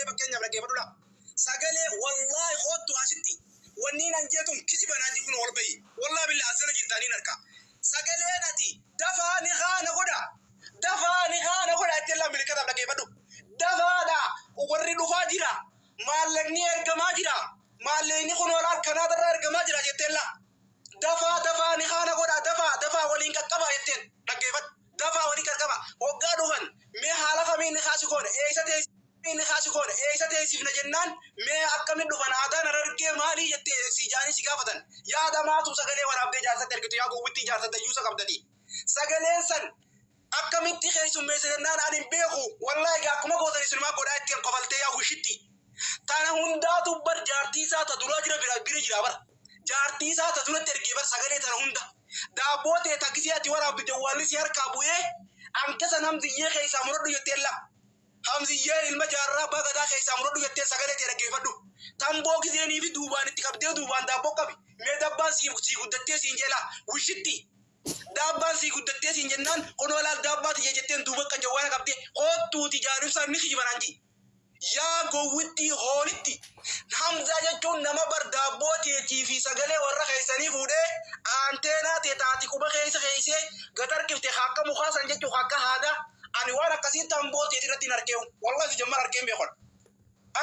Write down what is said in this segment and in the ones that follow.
Fakkeenyaaf dhaggeeffadhu laa. Sagalee wallaahi hoottu asitti wanni nan jeetun kijiba naa kun ol bahi. Wallaahi billah asirra jirtaniin harka. Sagaleen ati dafaa ni haana godha. Dafaa ni haana godha ittiin laa milikataaf dhaggeeffadhu. Dafaadha warri dhufaa jira. Maallaqni ergamaa jira. Maallaqni kun ol harkanaa irraa ergamaa jira jetteen laa. Dafaa dafaa ni haana godha dafaa dafaa waliin qaqqabaa jetteen dhaggeeffadhu. Dafaa waliin qaqqaba. Hoggaa dhufan mee haala kamiin ni kaasi goone eessa teessi ni kaasi goone eessa teessifna jennaan mee akkamiin dhufan aadaan harargee maalii jettee si jaanii si gaafatan yaada maatu sagalee waraabdee jaarsatti ergitu yaa gowwittii jaarsa dayyuusa qabdati. Sagaleen san akkamitti keessummeessa jennaan ani hin beeku wallaahi gaa akkuma gootan isinumaa godhaa ittiin kofaltee yaa wishitti. Tana hundaatu bar jaartii isaa ta duraa jira bira bira jira bar. Jaartii isaa ta duratti ergee bar sagalee tana hunda. Daabboo ta'e taksii ati waraabdu jawwaalli si harkaa bu'ee hanga san hamziyyee keessaa muradhu jettee la. Hamziyyee ilma jaarraa abbaa gadaa keessaa muradhu jettee sagalee ta'e dhaggeeffadhu. Tamboo giseenii fi duubaan itti qabdee duubaan daabboo qabi. Mee dabbaan sii guddattee siin jeelaa wishitti. Daabbaan sii guddattee siin jennaan kunoo laal daabbaa tiyya jetteen duuba kan jawwaala qabdee hoottuuti jaaribsaan ni kijibanaan jii. Yaa gowwittii hoolitti. Hamzaa jechuun nama bar daabboo teetii fi sagalee warra keessanii fuudhee aanteenaa tee taati quba keessa keessee gad harkifte akka mukaa san jechuun akka haadaa. Ani waan akkasii tamboo teetii irratti hin arkeewu. Wallahi jammar arkeen beekon.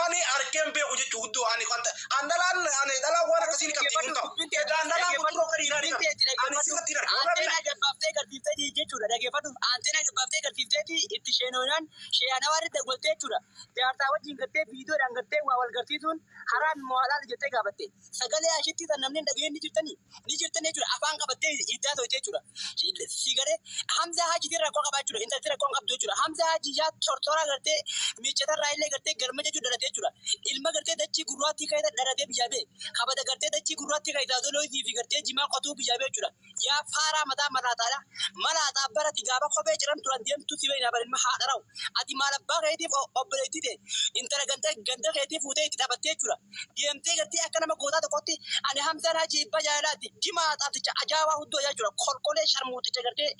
Ani arkeen beeku jechuun hudduu ani kan an dhalaan ani dhalaan waan akkasii ni qabdi kun ta'u. Egaan dhalaan kun akka dhiiraa ni qabdi. Ani sirratti hin arge. Wallahi Anteenaa gabbaaftee garsiiftee jechuudha. Dhaggeeffadhu. Anteenaa gabbaaftee garsiifteeti itti sheenoonaan sheeyanawaa irratti dawwaltee jechuudha. Jaarsaa wajjin gartee viidiyoodhaan gartee waa wal garsiisuun haraam moo halaal jettee gaafatte. Sagalee ashitti tan namni hin dhageenye ni jirtanii ni jirtan jechuudha. Afaan qabattee iddaa to'ite jechuudha. Si garee Hamzaa Haajiitiin rakkoo qabaa jechuudha. Intalti rakkoo hin qabdu jechuudha. Hamzaa Haajii yaa tortoraa gartee miiccatarraa illee gartee galma jechuudha dhalate jechuudha. Ilma gartee dachii gurraattii keessa dhalatee biyyaa ba'e. Kabada gartee dachii gurraattii keessa dolooyii fi gartee jimaa qotuu biyyaa ba'e jechuudha. Yaa faaraa mataa malaataadha. Malaataa barati gaafa kophee ciran turan deemtu si beekna bari ilma haadha rawu. Ati maal abbaa keetiif obboleettii ta'e intala ganda ganda keetii fuutee itti taphattee jechuudha. Deemtee gartee akka nama gootaa tokkotti ani Hamzaan Hajii ibbaa jaalalaati. Jimaa xaafticha ajaa'ibaa hudduu ajaa jechuudha. Kolkolee sharmuuticha gartee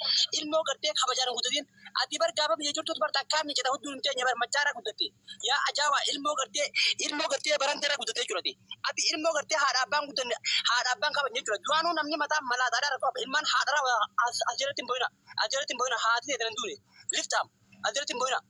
ilmoo gartee kabajaan hin guddatin. Ati bar gaafa biyya jirtutu bar takkaa miicata hudduu hin teenye bar machaara guddatte. Yaa ajaa'ibaa ilmoo gartee baranteera guddatte jechuudha. Ati ilmoo gartee haadha abbaan guddanne haadha abbaan qaban jechuudha. Duraanuu namni mataa malaataadhaa rakkoo qaba. Ilmaan haadha as jalatti hin bo'ina. As jalatti hin bo'ina. Haati ta'e hin duune. Liftaam. As jalatti hin bo'ina.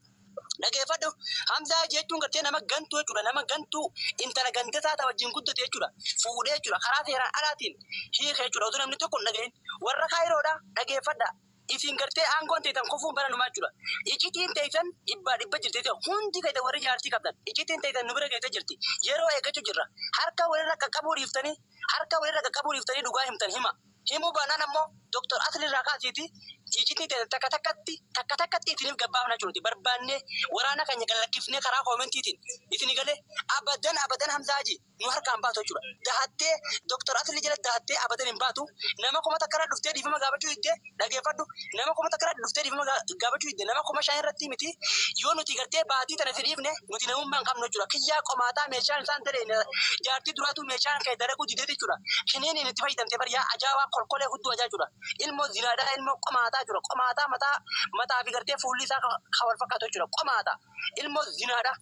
Dhageeffadhu. Hamzaa jechuun gartee nama gantuu jechuudha. Nama gantuu intala gandasaa ta'a wajjin guddate jechuudha. Fuudhee jechuudha. Karaa seeraan alaatiin hiike jechuudha. Otoo namni tokko hin dhagahin. Warra kaayiroodha. Dhageeffadha. Isin gartee aangoon teessan kufuun bara numaa jechuudha. Icitiin teessan dhibbaa dhibba jirti jechuudha. Hundi keessan warri jaartii qabdan. Icitiin teessan nu bira geessee jirti. Yeroo eeggachuu jirra. Harka walirra qaqqabuu dhiiftanii harka walirra qaqqabuu dhiiftanii dhugaa himtan hima. Himuu baanaan ammoo Dooktor Asli irraa kaasiiti icitiin teessan takka takkatti takka takkatti isiniif gabbaafna jechuudha. Barbaannee waraana keenya gallakkifnee karaa koomentiitiin isin galee abadan abadan Hamzaa Hajii nu harkaan baatu jechuudha. Dahattee Dooktor Asli jala dahattee abadan hin baatu. Nama 1000 irra dhuftee dhiifama gaafachuu diddee dhageeffadhu. Nama 1000 irra dhuftee dhiifama gaafachuu diddee nama 5000 irratti miti. Yoo nuti gartee baatii tana si dhiifne nuti namummaa hin qabnu jechuudha. Kiyyaa qomaataa meeshaan isaan dalee jaartii duraatu meeshaan kee dalaguu didee jechuudha. Kiniiniin itti fayyadamtee bar yaa ajaa'ibaa kolkolee hudduu ajaa jechuudha. Ilmoo zinaadhaa ilmoo qomaataa jechuudha. Qomaataa mataa mataa fi gartee fuulli isaa ka wal fakkaatu jechuudha. Qomaataa ilmoo zinaadhaa.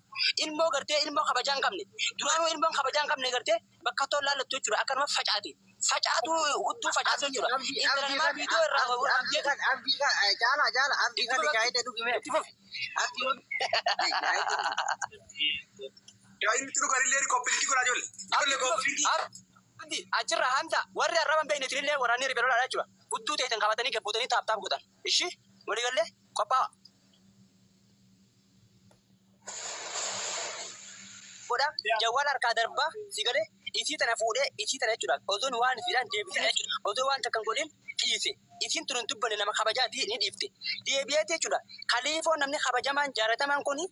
Ilmoo gartee ilmoo kabajaa hin qabne. Duraanuu ilmoon kabajaa hin qabne gartee bakka toon laallattu jechuudha. Akkanuma facaati. Facaatu hudduu facaatu jechuudha. Intala namaa viidiyoo irraa Abdii kan abdii kan caala caala abdii kan shaayii dhugime. Itti fufi. Abdii Yaa inni dhugan illee koppilitti godhaa ijoollee. Ijoollee koppilitti. Abdi achirraa Hamza warri arraba hin beekne isinillee waraanni riphee lolaadha jechuudha. Hudduu teessan qabatanii gabbuutanii taap taap godhan. Ishi waliigallee qophaa'a. Godha jawwaala harkaa darbaa si galee isii tana fuudhee isii tana jechuudha. Otoon waan isiidhaan deebisee otoo waan takka hin godhin dhiise. Isiin tun hin dubbanne nama kabajaati ni dhiifte. Deebi'eeti jechuudha. Kaliifoo namni kabajamaan jaalatamaan kuni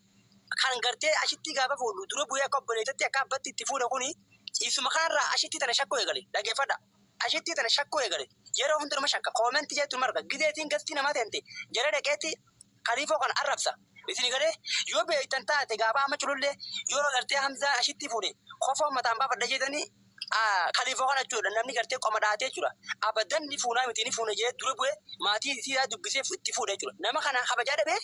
kan gartee ashitti gaafa fuudhu dura bu'ee akka obboleettatti akka abbatti itti fuudhe kuni isuma kanarraa ashitti tana shakkuu eegale. Dhageeffadha. Ashitti tana shakkuu eegale. Yeroo hundinuma shakka. Koomentii jettu marga. Gideetiin gastii namaa teente jala dhaqeetti kaliifoo kana arrabsa. Isin galee yoo beektan taate gaafa amma culullee yoo gartee Hamzaan ashitti fuudhe kofoo mataan baafadha jedhanii kaliifoo kana jechuudha. Namni gartee qoma dhaatee jechuudha. Abadan ni fuunaa miti ni fuuna jedhee dura bu'ee maatii isii dubbisee itti fuudhe jechuudha. Nama kana kabajaa dhabee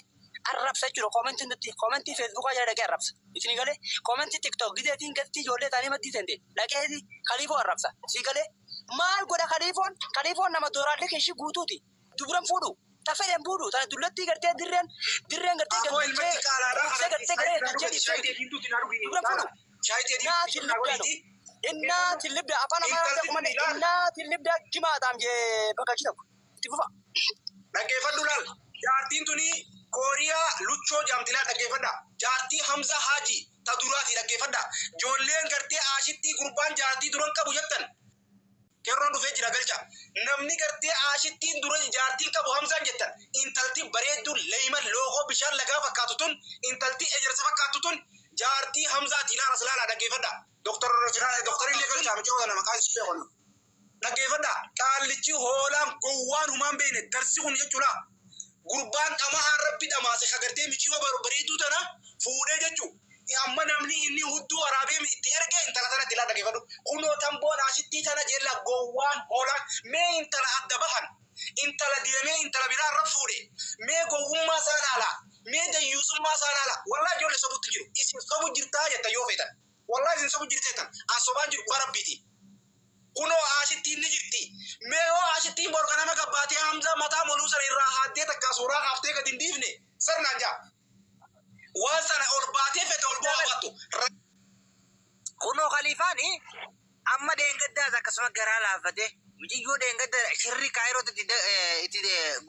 Arrabsa jechuudha koomentii nutti koomentii feesbuukaa jala dhaqee arrabsa. Isin galee koomentii tiktook gideetiin gatti ijoollee taanii maddii seente dhaqeeti kaliifoo arrabsa. Isin galee maal godha kaliifoon kaliifoon nama dooraallee keeshii guutuuti. Duburan fuudhu. Ta fedhen fuudhu. Tana dullattii gartee dirreen dirreen gartee Aboo galchee ilmatti qaalaadhaa kuusee gartee garee galchee dhiibsee duburan fuudhu. Shaayitii Innaa adiin libda innaa libda afaan amaaraa Intalti ta'u malee ilaali. innaa libda jimaataam jee bakka achi tokko. Itti fufa. Dhaggeeffadhu laal. Jaartiin tuni Kooriyaa Luchoo jaamtilaa dhaggeeffadha. Jaartii Hamza Haaji ta duraati dhaggeeffadha. Ijoolleen gartee aashittii gurbaan jaartii duran qabu jettan. Qeerroon dhufee jira galcha. Namni gartee aashittiin dura jaartiin qabu Hamzaan jettan. Intalti bareedduun leeyman lookoo bishaan lagaa fakkaatu tun intalti ejersa fakkaattu tun jaartii Hamzaati ilaala silaalaa dhaggeeffadha. Doktor Doktorillee galcha mucaa kana maqaan ishee beeku. Dhaggeeffadha. Qaallichi hoolaan gowwaan humaan beekne darsi kun jechuudha. Gurbaan dhamaa rabbi dhamaase kagartee miciyoo bareedduu tana fuudhee jechuu. Amma namni inni hudduu waraabee itti ergee intala tana itti dhaggeeffadhu. Kunoo tamboon asittii tana jella gowwaan hoolaan mee intala adda bahan. Intala deemee intala biraa irra fuudhe. Mee gowwummaa isaa laala. Mee dayyuusummaa isaa laala. Wallaa ijoollee sobutti jiru. Isin sobu jirtaa jetta yoo feetan. Wallaa isin sobu jirti jettan. As sobaan jiru dhugaa rabbiiti. Kunoo aashittiin ni jirti. Mee yoo aashittiin bor kanama gabbaatee Hamzaa mataa moluu sana irraa haaddee takka suuraa haaftee gadi hin dhiifne sirnaan jaa. Waan sana ol baatee fete ol bu'aa baattu. Kunoo khaliifaani amma dheengaddaas akkasuma garaa laaffate muciyyoo dheengadda shirri kaayirootti itti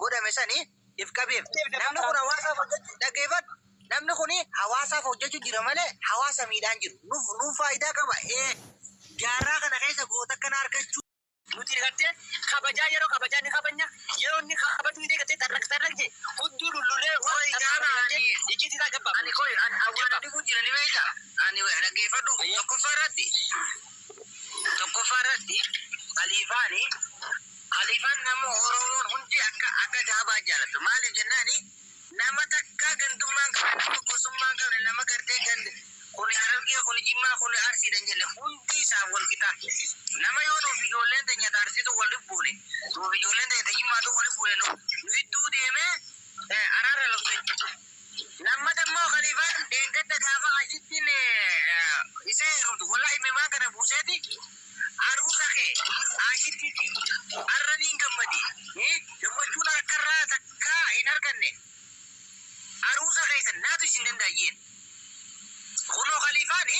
godhame sani if qabeef. Namni kun hawaasaaf hojjechuu dhaggeeffadhu. Namni kun hawaasaaf hojjechuu jira malee hawaasa miidhaan jiru. Nuuf nuuf faayidaa qaba. Jaarraa kana keessa goota akkana argachuu. Nuti gartee kabajaa yeroo kabajaa ni kabajna yeroo inni kabaju ni gartee tarrak tarrak jee hudduu lullulee Oi, jaala ani ijjiitii isaa gabbaaf. Ani koi ani awwaala dhibuu jira ni beekta. Ani dhaggeeffadhu tokkoffaa irratti khaliifaani khaliifaan nama Oromoon hundi akka gaabaa jaallattu. Maaliif jennaani nama takka gandummaan qabne, nama gosummaan qabne, nama gartee gand kun Harargee, kun Jimmaa, kun Arsiidha hin jenne, hundi isaan wal qixa. Nama yoo nuuf ijoolleen teenya Arsiitu waliif buune, nuuf ijoolleen teenya Jimmaatu waliif buune, nu idduu deemee araara lafte. Lammata immoo khaliifaan dheengadda gaafa ashittiin isa heerumtu wallaahi imimaan kana buuseeti aruusa kee ashittiiti arra niin gammadi, gammachuun harkarraa takkaa hin arganne, aruusa keessan naatu isin danda'a. Kunoo khaliifaani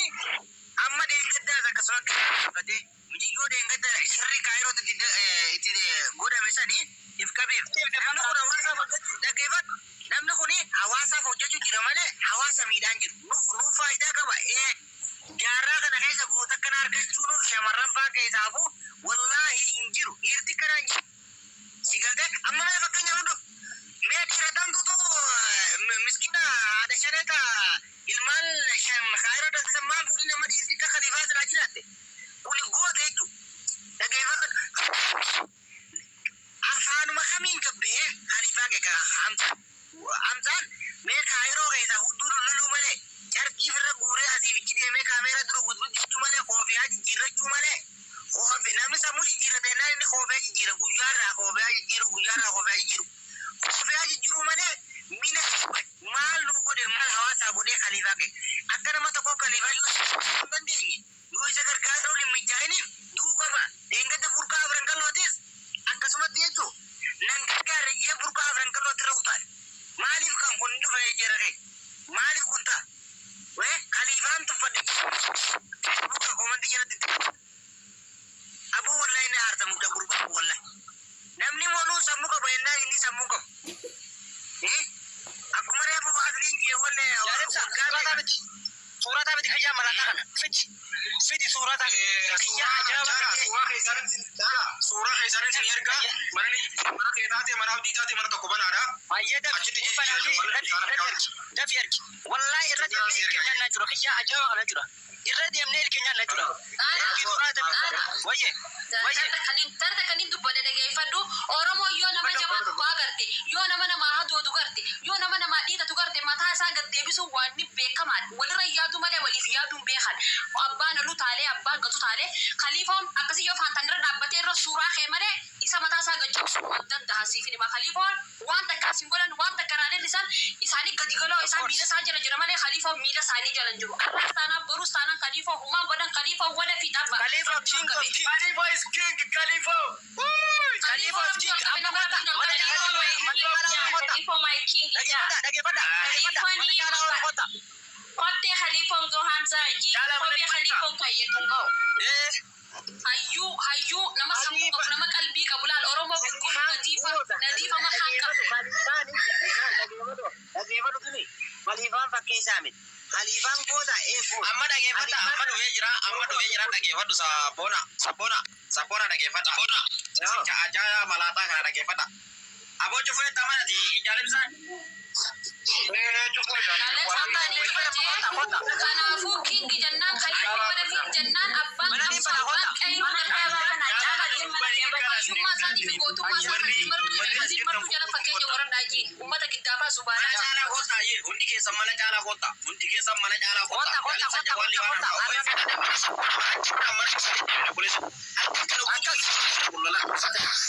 amma dheengaddaas akkasuma gaafate muciyyoo dheengadda shirri kaayirootti itti godhame sani if qabeef. Namni kun hawaasaaf hojjechuu dhaggeeffadhu. Namni kun hawaasaaf hojjechuu jira malee hawaasa miidhaan jiru. Nuuf nuuf faayidaa qaba. Jaarraa kana keessa goota akkana argachuu nuuf shamarran faa keessaafuu wallaahi hin jiru. Dhiirti kana hin jiru. Si galtee amma mee fakkeenya fudhu. Mee dhiira damtuutu miskina haadha shaneeta ilmaan shan kaayiroo dhaltisan maal fuudhi nama dhiirti akka khaliifaa silaa jiraatte. Kuni goota jechuudha. Dhaggeeffadhu. Afaanuma kamiin gabbee khaliifaa kee Hamzaan. Hamzaan mee kaayiroo keessaa hudduu lololuu malee carqii firra guuree asii fichi deemee kaameeraa dura gudguddichuu malee koofiyaa jijjiirrachuu malee koofi namni sammuu jijjiirrate jennaan inni koofiyaa jijjiira, guyyaarraa koofiyaa jijjiiru, guyyaarraa koofiyaa jijjiiru, koofiyaa jijjiiruu malee mina maal nu godhe, maal hawaasaa godhee khaliifaa kee akka nama tokko khaliifaa yoo hin dandeenye yoo isa gargaaruun hin mijaa'iniif duu qaba. Dheengadda burqaa afran qal'ootis akkasumatti jechuun nan gargaarre jee burqaa afran qal'ootti irra utaale. Maaliif kan kun dhufe jira kee? Maaliif kun ta'a? Wee khaliifaan tuffadhe feesbuuka koomantii jalatti abuu wallahi ni aarta mugda gurbaa wallahi. Namni moluu sammuu qaba jennaan inni sammuu qabu. Akkuma reefu asliin jee wallee Yaadamsa waggaa suuraa miti. Suuraa miti kiyyaa malaakaa kana. Fidi. Fidi suuraa kiyyaa ajaa'iba gartee. Suuraa keessanii isin ergaa mana mana kee taate, mana abdii taate, mana tokko banaadha. Baay'ee dafi. Achitti Dafi ergi. Dafi ergi. Wallahi irra deemnee ilkee nyaannaa jira. Kiyyaa ajaa'iba kana jira. Irra deemnee ilkee nyaannaa jira. Ergi suuraa dafi. Wayye. Wayye. Tarta kanin dubbadhe dhageeffadhu. Oromoo yoo nama jabaa tokko agarte, yoo nama namaa hadootu garte, yoo nama namaa dhiitatu garte, mataa isaa gad deebisuun waan ni beekamaadha. Walirra yaadu malee waliif yaaduun beekama. beekan. Abbaan oluu taalee, abbaan gatu taalee, Khaliifoon akkasii yoo faantaan irra dhaabbatee irra suuraa kee malee isa mataa isaa gajjabsuu waan danda'a siif hima. Khaliifoon waan takka isin godhan, waan takka irraa isaan isaanii gadi galoo isaan miila isaa jala jira malee Khaliifoon miila isaanii jala hin jiru. Arras taanaan, borus taanaan, Khaliifoo humaan godhan. Khaliifoo wada fi xabba. Khalifa King of king. Khalifa is king. Khalifa. Khalifa is king. Amma kota. Mana caalaa kota. Khaliifoo my king. Dhageeffadha, dhageeffadha, dhageeffadha. Mana caalaa kota. Kottee Khaliifoon goo Hamza ji Caalaa mana kophee Khaliifoon kayyatuun ga'u. Eh, Hayyuu, hayyuu nama sammuu qabu, nama qalbii qabu laal. Oromoo qulqulluu, nadiifa, nadiifa makaan qabu. Dhageeffadhu tuni. Khaliifaan fakkii isaa miti. Khaliifaan goota eeguu. Amma dhageeffadha. Amma dhufee jira. Amma dhufee jira. Dhageeffadhu sabboona. Sabboona. Sabboona dhageeffadha. Sicha ajaa'iba malaaxaa kana dhageeffadha. Aboo cufee tamanati ijaalimsa. Kanaafuu king jennaan, Khaliifoo wada fi jennaan, abbaan qabsoo, abbaan qeyroo hayyummaa isaatii fi gootummaa isaa kan hasiin martuu jala fakkeenya warra ji ummata giddaafaa Mana subaanaa. caalaa kottaa jee, hundi keessan mana caalaa kottaa, hundi keessan mana caalaa kottaa. Kottaa, kottaa, kottaa, kottaa. Mana sabboona mana mana.